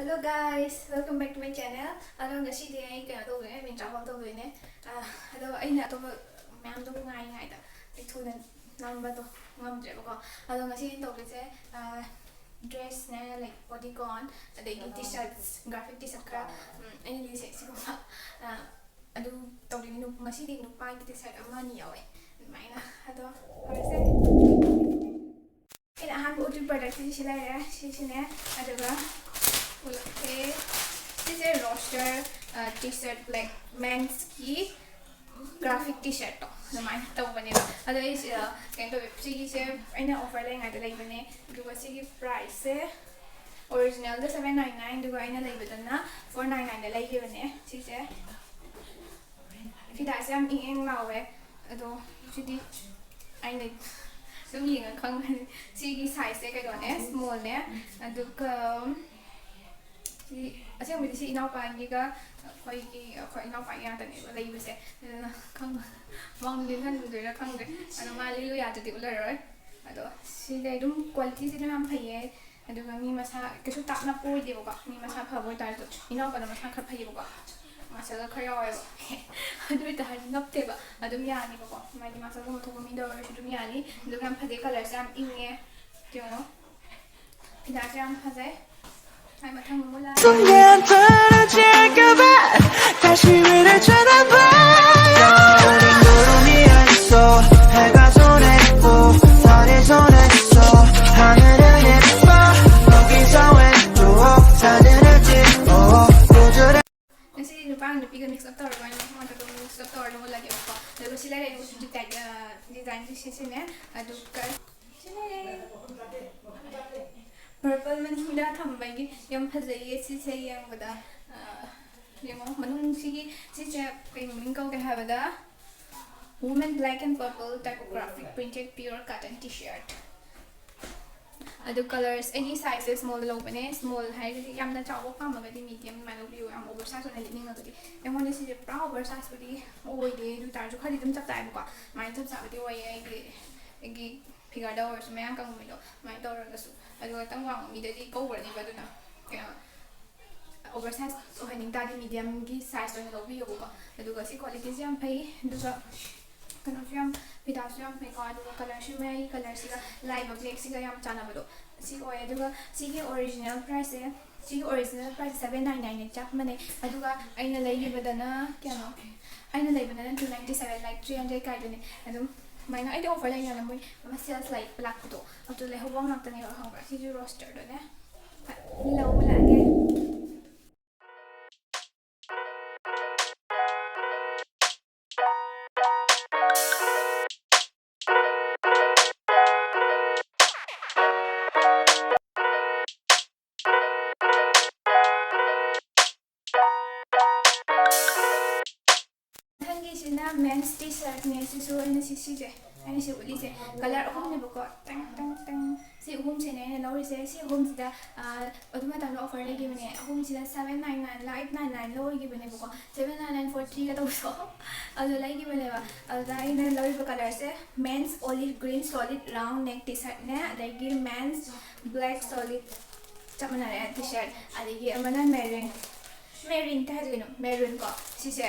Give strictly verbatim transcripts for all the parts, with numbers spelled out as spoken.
Hello guys, welcome back to my channel. ꯑꯗꯣ ꯉꯁꯤꯗꯤ ꯑꯩ ꯀꯩꯅꯣ ꯇꯧꯗꯣꯏꯅꯦ, ꯃꯤꯟꯇ꯭ꯔꯥ ꯍꯣꯜ ꯇꯧꯗꯣꯏꯅꯦ꯫ ꯑꯗꯣ ꯑꯩꯅ ꯑꯇꯣꯞꯄ ꯃꯌꯥꯝꯗꯣ ꯉꯥꯏꯉꯩꯗ ꯑꯩ ꯊꯨꯅ ꯅꯝꯕꯗꯣ ꯉꯝꯗ꯭ꯔꯦꯕꯀꯣ꯫ ꯑꯗꯣ ꯉꯁꯤ ꯑꯩꯅ ꯇꯧꯗꯣꯏꯁꯦ, dressꯅꯦ, like bodycon, ꯑꯗꯒꯤ T-shirts, graphic T-shirt ꯈꯔ, ꯎꯝ, ꯑꯩꯅ ꯂꯤꯁꯦ ꯁꯤꯒꯨꯝꯕ, ꯑꯗꯨ ꯇꯧꯗꯣꯏꯅꯤ꯫ ꯉꯁꯤꯗꯤ ꯅꯨꯄꯥꯒꯤ T-shirt ꯑꯃ ꯑꯅꯤ ꯌꯥꯎꯋꯦ ꯑꯗꯨꯃꯥꯏꯅ꯫ ꯑꯗꯣ ꯍꯧꯔꯁꯦ꯫ ꯑꯩꯅ ꯑꯍꯥꯟꯕ ꯎꯠꯇꯣꯏ productꯁꯤ ꯁꯤ ꯂꯩꯔꯦ, ꯁꯤꯁꯤꯅꯦ꯫ ꯑꯗꯨꯒ ꯎꯠꯂꯛꯀꯦ꯫ ꯁꯤꯁꯦ roster, T-shirt, like mensꯀꯤ graphic T-shirtꯇꯣ ꯑꯗꯨꯃꯥꯏꯅ ꯇꯧꯕꯅꯦꯕ꯫ ꯑꯗꯣ ꯑꯩ ꯁꯤ, ꯑ, ꯀꯩꯅꯣ ꯇꯧꯋꯦ, ꯁꯤꯒꯤꯁꯦ ꯑꯩꯅ offer ꯂꯩꯉꯩꯗ ꯂꯩꯕꯅꯦ꯫ ꯑꯗꯨꯒ ꯁꯤꯒꯤ priceꯁꯦ originalꯗ seven nine nine, ꯑꯗꯨꯒ ꯑꯩꯅ ꯂꯩꯕꯗꯅ four nine nineꯗ ꯂꯩꯈꯤꯕꯅꯦ ꯁꯤꯁꯦ꯫ ꯐꯤꯗꯥꯁꯦ ꯌꯥꯝ ꯏꯪ ꯏꯪ ꯂꯥꯎꯋꯦ꯫ ꯑꯗꯣ ꯁꯤꯗꯤ ꯑꯩꯅ ꯑꯗꯨꯝ ꯌꯦꯡꯉ ꯈꯪꯒꯅꯤ꯫ ꯁꯤꯒꯤ sizeꯁꯦ ꯀꯩꯅꯣꯅꯦ, smallꯅꯦ꯫ ꯑꯗꯨꯒ ꯁꯤ ꯑꯁꯦꯡꯕꯗꯤ ꯁꯤ ꯏꯅꯥꯎꯄꯥꯒꯤꯒ ꯑꯩꯈꯣꯏꯒꯤ, ꯑꯩꯈꯣꯏ ꯏꯅꯥꯎꯄꯥꯒꯤ ꯉꯥꯛꯇꯅꯦꯕ ꯂꯩꯕꯁꯦ꯫ ꯑꯗꯨꯅ ꯈꯪ-, ꯃꯉꯣꯟꯗ ꯂꯤꯠꯍꯟꯗꯣꯏꯔꯥ ꯈꯪꯗ꯭ꯔꯦ꯫ ꯑꯗꯣ ꯃꯥ ꯂꯤꯠꯂꯨ ꯌꯥꯗ꯭ꯔꯗꯤ ꯎꯠꯂꯔꯣꯏ꯫ ꯑꯗꯣ ꯁꯤꯗꯤ ꯑꯗꯨꯝ qualityꯁꯦ ꯑꯗꯨꯝ ꯌꯥꯝ ꯐꯩꯌꯦ꯫ ꯑꯗꯨꯒ ꯃꯤ ꯃꯁꯥ ꯀꯩꯁꯨ ꯇꯥꯛꯅꯞꯄ ꯑꯣꯏꯗꯦꯕꯀꯣ꯫ ꯃꯤ ꯃꯁꯥ ꯐꯕ ꯑꯣꯏꯇꯥꯔꯁꯨ, ꯏꯅꯥꯎꯄꯥꯗꯣ ꯃꯁꯥ ꯈꯔ ꯐꯩꯌꯦꯕꯀꯣ, muscle ꯈꯔ ꯌꯥꯎꯋꯦꯕ꯫ ꯑꯗꯨ ꯑꯣꯏꯇꯥꯔꯗꯤ ꯅꯞꯇꯦꯕ, ꯑꯗꯨꯝ ꯌꯥꯅꯤꯕꯀꯣ꯫ ꯃꯥꯒꯤ muscleꯒꯨꯝꯕ ꯊꯣꯛꯄ ꯃꯤꯗ ꯑꯣꯏꯔꯁꯨ ꯑꯗꯨꯝ ꯌꯥꯅꯤ꯫ ꯑꯗꯨꯒ ꯌꯥꯝ ꯐꯖꯩ, colourꯁꯦ ꯌꯥꯝ ꯏꯪꯉꯦ꯫ ꯌꯦꯡꯉꯣ, ꯐꯤꯗꯥꯁꯦ ꯌꯥꯝ ꯐꯖꯩ꯫ ꯃꯥꯏ ꯃꯊꯪ ꯑꯃꯨꯛ ꯂꯥꯛꯑꯦ꯫ 순간 사라질까봐 다시 위를 쳐다봐. 우린 구름이 서 해가 져내고 달이 져냈어. 하늘은 예뻐 거기서 왜 또 사진을 찍어. 우주를 ꯉꯁꯤꯗꯤ ꯅꯨꯄꯥꯒ ꯅꯨꯄꯤꯒ mix up ꯇꯧꯔꯒ ꯑꯣꯏꯅ ꯃꯐꯝ ꯑꯃꯗ ꯑꯗꯨꯝ mix up ꯇꯧꯔꯒ ꯎꯠꯂꯒꯦꯕꯀꯣ꯫ ꯑꯗꯨꯒ ꯁꯤ ꯂꯩꯔꯦ, design, ꯑ, designꯁꯦ ꯁꯤꯁꯤꯅꯦ꯫ ꯑꯗꯨꯒ ꯁꯤ ꯂꯩꯔꯦ꯫ Purple ꯃꯅꯤꯡꯗ ꯊꯝꯕꯒꯤ ꯌꯥꯝ ꯐꯖꯩꯌꯦ ꯁꯤꯁꯦ ꯌꯦꯡꯕꯗ꯫ ꯑ, ꯌꯦꯡꯉꯣ, ꯃꯅꯨꯡꯁꯤꯒꯤ ꯁꯤꯁꯦ ꯀꯩ ꯃꯃꯤꯡ ꯀꯧꯒꯦ ꯍꯥꯏꯕꯗ, Women Black and Purple Typographic Printed Pure Cotton T-shirt꯫ ꯑꯗꯨ colours, ꯑꯩꯒꯤ sizeꯁꯦ small ꯂꯧꯕꯅꯦ꯫ Small ꯍꯥꯏꯔꯒꯗꯤ ꯌꯥꯝꯅ ꯆꯥꯎꯕ ꯄꯥꯝꯃꯒꯗꯤ medium ꯑꯗꯨꯃꯥꯏꯅ ꯂꯧꯕꯤꯌꯨ, ꯌꯥꯝ over size ꯑꯣꯏꯅ ꯂꯤꯠꯅꯤꯡꯉꯒꯗꯤ꯫ ꯑꯩꯉꯣꯟꯗ ꯁꯤꯁꯦ ꯄꯨꯔꯥ over sizeꯄꯨꯗꯤ ꯑꯣꯏꯗꯦ, ꯑꯗꯨ ꯑꯣꯏꯇꯥꯔꯁꯨ ꯈꯔꯗꯤ ꯑꯗꯨꯝ ꯆꯞ ꯆꯥꯏꯕꯀꯣ꯫ ꯑꯗꯨꯃꯥꯏꯅ ꯆꯞ ꯆꯥꯕꯗꯤ ꯑꯣꯏꯌꯦ ꯑꯩꯒꯤ, ꯑꯩꯒꯤ figureꯗ ꯑꯣꯏꯔꯁꯨ, ꯃꯌꯥꯡ ꯀꯪꯕ ꯃꯤꯗꯣ ꯑꯗꯨꯃꯥꯏꯅ ꯇꯧꯔꯒꯁꯨ꯫ ꯑꯗꯨꯒ ꯈꯤꯇꯪ ꯋꯥꯡꯕ ꯃꯤꯗꯗꯤ ꯀꯧꯔꯅꯤꯕ, ꯑꯗꯨꯅ ꯀꯩꯅꯣ, ꯑꯣꯚꯔ ꯁꯥꯏꯖ ꯑꯣꯏꯍꯟꯅꯤꯡ ꯇꯥꯔꯗꯤ ꯃꯤꯗꯤꯌꯝꯒꯤ ꯁꯥꯏꯖ ꯑꯣꯏꯅ ꯂꯧꯕꯤꯌꯣꯕꯀꯣ꯫ ꯑꯗꯨꯒ ꯁꯤ ꯀ꯭ꯋꯥꯂꯤꯇꯤꯁꯦ ꯌꯥꯝ ꯐꯩ, ꯑꯗꯨꯒ ꯀꯩꯅꯣꯁꯨ ꯌꯥꯝ, ꯐꯤꯗꯥꯁꯨ ꯌꯥꯝ ꯐꯩꯀꯣ꯫ ꯑꯗꯨꯒ ꯀꯂꯔꯁꯨ ꯃꯌꯥꯏꯒꯤ ꯀꯂꯔꯁꯤꯒ ꯂꯥꯛꯏꯕ ꯕ꯭ꯂꯦꯛꯁꯤꯒ ꯌꯥꯝ ꯆꯥꯟꯅꯕꯗꯣ ꯁꯤ ꯑꯣꯏ꯫ ꯑꯗꯨꯒ ꯁꯤꯒꯤ ꯑꯣꯔꯤꯖꯤꯅꯦꯜ ꯄ꯭ꯔꯥꯏꯁꯁꯦ, ꯁꯤꯒꯤ ꯑꯣꯔꯤꯖꯤꯅꯦꯜ ꯄ꯭ꯔꯥꯏꯁꯁꯦ ꯁꯕꯦꯟ ꯅꯥꯏꯟ ꯅꯥꯏꯟꯅꯦ, ꯆꯞ ꯃꯥꯟꯅꯩ꯫ ꯑꯗꯨꯒ ꯑꯩꯅ ꯂꯩꯈꯤꯕꯗꯅ ꯀꯌꯥꯅꯣ? ꯑꯩꯅ ꯂꯩꯕꯗꯅ two ninety seven, like three hundred ꯀꯥꯏꯗꯨꯅꯦ꯫ ꯑꯗꯨꯝ ꯁꯨꯃꯥꯏꯅ ꯑꯩꯗꯤ ꯑꯣꯐꯔ ꯂꯩꯅꯤꯅ ꯃꯣꯏ ꯑꯃ ꯁꯦꯜꯁ ꯂꯥꯏꯛ ꯂꯥꯛꯄꯗꯣ ꯑꯗꯨ ꯂꯩꯍꯧꯕ ꯉꯥꯛꯇꯅꯦꯕ, ꯈꯪꯕ꯭ꯔꯥ? ꯁꯤꯁꯨ ꯔꯣꯁꯇꯔꯗꯨꯅꯦ꯫ ꯂꯧꯕ ꯂꯥꯛꯑꯒꯦ꯫ ꯃꯊꯪꯒꯤꯁꯤꯅ ꯃꯦꯟꯁ ꯇꯤ ꯁꯥꯔꯠꯅꯦ꯫ ꯁꯤꯁꯨ ꯑꯩꯅ ꯁꯤ, ꯁꯤꯁꯦ, ꯑꯩꯅ ꯁꯤ ꯎꯠꯂꯤꯁꯦ ꯀꯂꯔ ꯑꯍꯨꯝꯅꯦꯕꯀꯣ꯫ ꯇꯪ, ꯇꯪ, ꯇꯪ꯫ ꯁꯤ ꯑꯍꯨꯝꯁꯤꯅꯦ ꯑꯩꯅ ꯂꯧꯔꯤꯁꯦ꯫ ꯁꯤ ꯑꯍꯨꯝꯁꯤꯗ, ꯑꯥ, ꯑꯗꯨ ꯃꯇꯝꯗ ꯑꯣꯐꯔ ꯂꯩꯈꯤꯕꯅꯦ꯫ ꯑꯍꯨꯝꯁꯤꯗ ꯁꯕꯦꯟ ꯅꯥꯏꯟ ꯅꯥꯏꯟꯂ ꯑꯩꯠ ꯅꯥꯏꯟ ꯅꯥꯏꯟꯂ ꯑꯣꯏꯈꯤꯕꯅꯦꯕꯀꯣ꯫ ꯁꯕꯦꯟ ꯅꯥꯏꯟ ꯅꯥꯏꯟ ꯐꯣꯔ ꯊ꯭ꯔꯤꯒ ꯇꯧꯕꯗꯣ꯫ ꯑꯗꯨ ꯂꯩꯈꯤꯕꯅꯦꯕ꯫ ꯑꯗꯨꯗ ꯑꯩꯅ ꯂꯧꯔꯤꯕ ꯀꯂꯔꯁꯦ men's olive green solid round neck T ꯁꯥꯔꯠꯅꯦ, ꯑꯗꯒꯤ ꯃꯦꯟꯁ ꯕ꯭ꯂꯦꯛ ꯁꯣꯂꯤꯗ, ꯆꯞ ꯃꯥꯟꯅꯔꯦ, ꯇꯤ ꯁꯥꯔꯠ, ꯑꯗꯒꯤ ꯑꯃꯅ ꯃꯦꯔꯨꯟ, ꯃꯦꯔꯨꯟ ꯀꯩ ꯍꯥꯏꯗꯣꯏꯅꯣ? ꯃꯦꯔꯨꯟ ꯀꯣ꯫ ꯁꯤꯁꯦ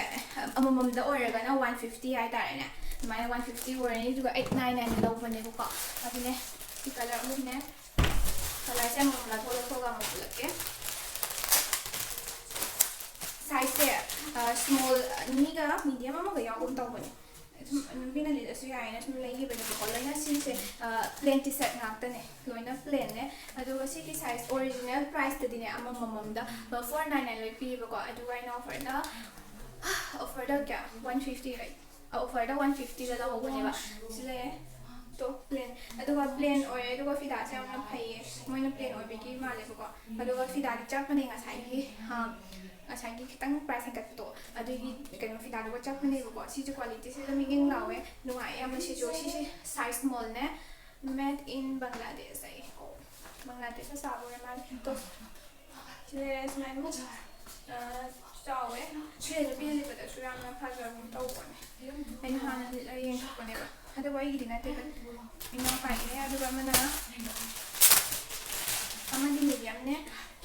ꯑꯃꯃꯝꯗ ꯑꯣꯏꯔꯒꯅ ꯋꯥꯟ ꯐꯤꯐꯇꯤ ꯍꯥꯏꯇꯥꯔꯦꯅꯦ꯫ ꯑꯗꯨꯃꯥꯏꯅ ꯋꯥꯟ ꯐꯤꯐꯇꯤ ꯑꯣꯏꯔꯅꯤ꯫ ꯑꯗꯨꯒ ꯑꯩꯠ ꯅꯥꯏꯟ ꯅꯥꯏꯟ ꯂꯧꯕꯅꯦꯕꯀꯣ꯫ ꯑꯗꯨꯅꯦ, ꯁꯤ ꯀꯂꯔ ꯑꯍꯨꯝꯅꯦ꯫ ꯀꯂꯔꯁꯦ ꯑꯃꯃꯝ ꯂꯧꯊꯣꯛ ꯂꯧꯊꯣꯛꯑꯒ ꯑꯃꯨꯛ ꯄꯨꯂꯛꯀꯦ꯫ ꯁꯥꯏꯖꯁꯦ, ꯑ, ꯁ꯭ꯃꯣꯜ ꯑꯅꯤꯒ ꯃꯤꯗꯤꯌꯝ ꯑꯃꯒ ꯌꯥꯎꯒꯨꯝ ꯇꯧꯕꯅꯦ꯫ ꯁꯨꯝ ꯅꯨꯄꯤꯅ ꯂꯤꯠꯂꯁꯨ ꯌꯥꯏꯅ ꯁꯨꯝ ꯂꯩꯈꯤꯕꯅꯦꯕꯀꯣ꯫ ꯂꯣꯏꯅ ꯁꯤꯁꯦ, ꯑ, ꯄ꯭ꯂꯦꯟ ꯇꯤ ꯁꯥꯔꯠ ꯉꯥꯛꯇꯅꯦ, ꯂꯣꯏꯅ ꯄ꯭ꯂꯦꯟꯅꯦ꯫ ꯑꯗꯨꯒ ꯁꯤꯒꯤ ꯁꯥꯏꯖ ꯑꯣꯔꯤꯖꯤꯅꯦꯜ ꯄ꯭ꯔꯥꯏꯁꯇꯗꯤꯅꯦ, ꯑꯃꯃꯝꯗ ꯐꯣꯔ ꯅꯥꯏꯟ ꯅꯥꯏꯟ ꯂꯣꯏ ꯄꯤꯌꯦꯕꯀꯣ꯫ ꯑꯗꯨꯒ ꯑꯩꯅ ꯑꯣꯐꯔꯗ, ꯑꯣꯐꯔꯗ ꯀꯌꯥ, ꯋꯥꯟ ꯐꯤꯐꯇꯤ ꯔꯥꯏꯠ? ꯑꯣꯐꯔꯗ ꯋꯥꯟ ꯐꯤꯐꯇꯤꯗ ꯂꯧꯍꯧꯕꯅꯦꯕ꯫ ꯁꯤ ꯂꯩꯔꯦ, ꯇꯣꯞ ꯄ꯭ꯂꯦꯟ꯫ ꯑꯗꯨꯒ ꯄ꯭ꯂꯦꯟ ꯑꯣꯏꯔꯦ, ꯑꯗꯨꯒ ꯐꯤꯗꯥꯁꯦ ꯌꯥꯝꯅ ꯐꯩꯌꯦ, ꯃꯣꯏꯅ ꯄ꯭ꯂꯦꯟ ꯑꯣꯏꯕꯒꯤ ꯃꯥꯜꯂꯦꯕꯀꯣ꯫ ꯑꯗꯨꯒ ꯐꯤꯗꯥꯗꯤ ꯆꯞ ꯃꯥꯟꯅꯩ ꯉꯁꯥꯏꯒꯤ, ꯑ, ꯉꯁꯥꯏꯒꯤ ꯈꯤꯇꯪ ꯄ꯭ꯔꯥꯏꯁ ꯍꯦꯟꯒꯠꯄꯗꯣ, ꯑꯗꯨꯒꯤ ꯀꯩꯅꯣ ꯐꯤꯗꯥꯗꯨꯒ ꯆꯞ ꯃꯥꯟꯅꯩꯕꯀꯣ꯫ ꯁꯤꯁꯨ ꯀ꯭ꯋꯥꯂꯤꯇꯤꯁꯦ ꯑꯗꯨꯝ ꯏꯪ ꯏꯪ ꯂꯥꯎꯋꯦ, ꯅꯨꯡꯉꯥꯏ ꯌꯥꯝꯅ ꯁꯤꯁꯨ꯫ ꯁꯤꯁꯦ ꯁꯥꯏꯖ ꯁ꯭ꯃꯣꯜꯅꯦ, made in Bangladesh ꯍꯥꯏꯌꯦ꯫ ꯑꯣ, ꯕꯪꯒ꯭ꯂꯥꯗꯦꯁꯇ ꯁꯥꯕ ꯑꯣꯏꯔ ꯃꯥꯜꯂꯦ꯫ ꯇꯣ, ꯁꯤꯁꯦ ꯁꯨꯃꯥꯏꯅ, ꯑ, ꯆꯥꯎꯋꯦ꯫ ꯁꯤꯁꯦ ꯅꯨꯄꯤꯅ ꯂꯤꯠꯄꯗꯁꯨ ꯌꯥꯝꯅ ꯐꯖꯕ ꯇꯧꯕꯅꯦ꯫ ꯑꯩꯅ ꯍꯥꯟꯅ ꯂꯤꯠꯂ ꯌꯦꯡꯊꯣꯛꯄꯅꯦꯕ꯫ ꯑꯗꯨꯕꯨ ꯑꯩꯒꯤꯗꯤ ꯅꯠꯇꯦ, ꯏꯅꯥꯎꯄꯥꯒꯤꯅꯦ꯫ ꯑꯗꯨꯒ ꯑꯃꯅ, ꯑꯃꯗꯤ ꯃꯤꯗꯤꯌꯝꯅꯦ,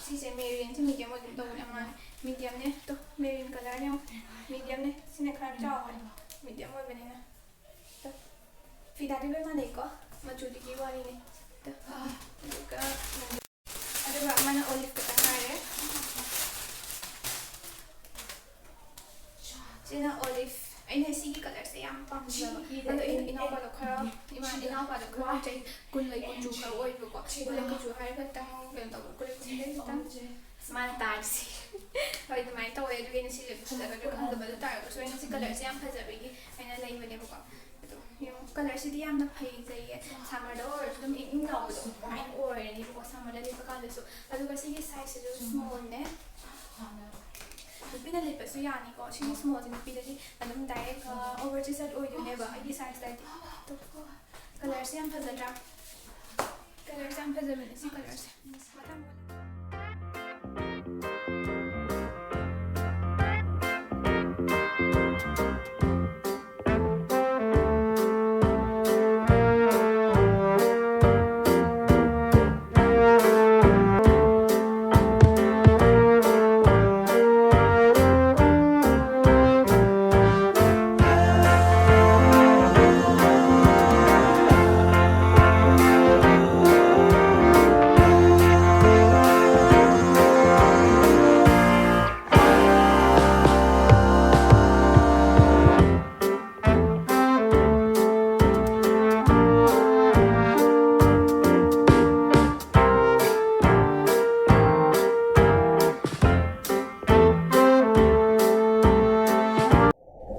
ꯁꯤꯁꯦ ꯃꯦꯔꯤꯟꯁꯦ ꯃꯤꯗꯤꯌꯝ ꯑꯣꯏꯒꯨꯝ ꯇꯧꯕꯅꯦ, ꯃꯥꯅꯦ꯫ ꯃꯤꯗꯤꯌꯝꯅꯦ꯫ ꯇꯣ, ꯃꯦꯔꯤꯟ ꯀꯂꯔꯅꯦ ꯌꯦꯡꯉꯣ꯫ ꯃꯤꯗꯤꯌꯝꯅꯦ꯫ ꯁꯤꯅ ꯈꯔ ꯆꯥꯎꯕꯅꯦ, ꯃꯤꯗꯤꯌꯝ ꯑꯣꯏꯕꯅꯤꯅ꯫ ꯇꯣ, ꯐꯤꯗꯥꯗꯤ ꯂꯣꯏ ꯃꯥꯟꯅꯩꯀꯣ, ꯃꯆꯨꯗꯨꯒꯤ ꯋꯥꯔꯤꯅꯦ꯫ ꯇꯣ, ꯑꯗꯨꯒ, ꯑꯗꯨꯒ ꯑꯃꯅ ꯑꯣꯂꯤꯐ ꯈꯛꯇ ꯉꯥꯏꯔꯦ꯫ ꯁꯤꯅ ꯑꯣꯂꯤꯐ꯫ ꯑꯩꯅ ꯁꯤꯒꯤ ꯀꯂꯔꯁꯦ ꯌꯥꯝ ꯄꯥꯝꯖꯕ꯫ ꯑꯗꯣ ꯑꯩ ꯏꯅꯥꯎꯄꯥꯗꯣ ꯈꯔ, ꯏꯃꯥ, ꯏꯅꯥꯎꯄꯥꯗꯣ ꯈꯔ ꯆꯍꯤ ꯀꯨꯟ ꯂꯩ, ꯀꯨꯟ ꯆꯨ ꯈꯔ ꯑꯣꯏꯕꯀꯣ꯫ ꯀꯨꯟ ꯂꯩ, ꯀꯨꯟ ꯆꯨ ꯍꯥꯏꯔꯒ ꯈꯤꯇꯪ ꯀꯩꯅꯣ ꯇꯧꯕ, ꯀꯨꯟ ꯂꯩ, ꯀꯨꯟ ꯂꯩ ꯈꯤꯇꯪ꯫ ꯑꯁ, ꯃꯥꯅ ꯇꯥꯔꯤꯁꯦ꯫ ꯍꯣꯏ, ꯑꯗꯨꯃꯥꯏꯅ ꯇꯧꯋꯦ꯫ ꯑꯗꯨꯒꯤ ꯑꯩꯅ ꯁꯤꯁꯦ ꯐꯖꯒꯗ꯭ꯔꯥ ꯈꯪꯗꯕ, ꯑꯗꯨ ꯇꯥꯔꯒꯁꯨ ꯑꯩꯅ ꯁꯤ ꯀꯂꯔꯁꯦ ꯌꯥꯝ ꯐꯖꯕꯒꯤ ꯑꯩꯅ ꯂꯩꯕꯅꯦꯕꯀꯣ꯫ ꯑꯗꯣ ꯌꯦꯡꯉꯣ, ꯀꯂꯔꯁꯤꯗꯤ ꯌꯥꯝꯅ ꯐꯖꯩꯌꯦ꯫ ꯁꯝꯃꯔꯗ ꯑꯣꯏꯔꯁꯨ ꯑꯗꯨꯝ ꯏꯪ ꯏꯪ ꯂꯥꯎꯕꯗꯣ ꯑꯗꯨꯃꯥꯏꯅ ꯑꯣꯏꯔꯅꯤꯕꯀꯣ, ꯁꯝꯃꯔꯗ ꯂꯤꯠꯄ ꯀꯥꯟꯗꯁꯨ꯫ ꯑꯗꯨꯒ ꯁꯤꯒꯤ ꯁꯥꯏꯖꯁꯤꯁꯨ ꯁ꯭ꯃꯣꯜꯅꯦ꯫ ꯅꯨꯄꯤꯅ ꯂꯤꯠꯄꯁꯨ ꯌꯥꯅꯤꯀꯣ꯫ ꯁꯤꯒꯤ ꯁ꯭ꯃꯣꯜꯁꯦ ꯅꯨꯄꯤꯗꯗꯤ ꯑꯗꯨꯝ ꯗꯥꯏꯔꯦꯛ ꯑꯣꯚꯔ ꯆꯦꯁꯇꯦꯠ ꯑꯣꯏꯗꯣꯏꯅꯦꯕ ꯑꯩꯒꯤ ꯁꯥꯏꯖꯇꯗꯤ꯫ ꯑꯗꯣ ꯀꯂꯔꯁꯦ ꯌꯥꯝ ꯐꯖꯗ꯭ꯔꯥ? ꯀꯂꯔꯁꯦ ꯌꯥꯝ ꯐꯖꯕꯅꯦ ꯁꯤ ꯀꯂꯔꯁꯦ꯫ ꯃꯊꯪ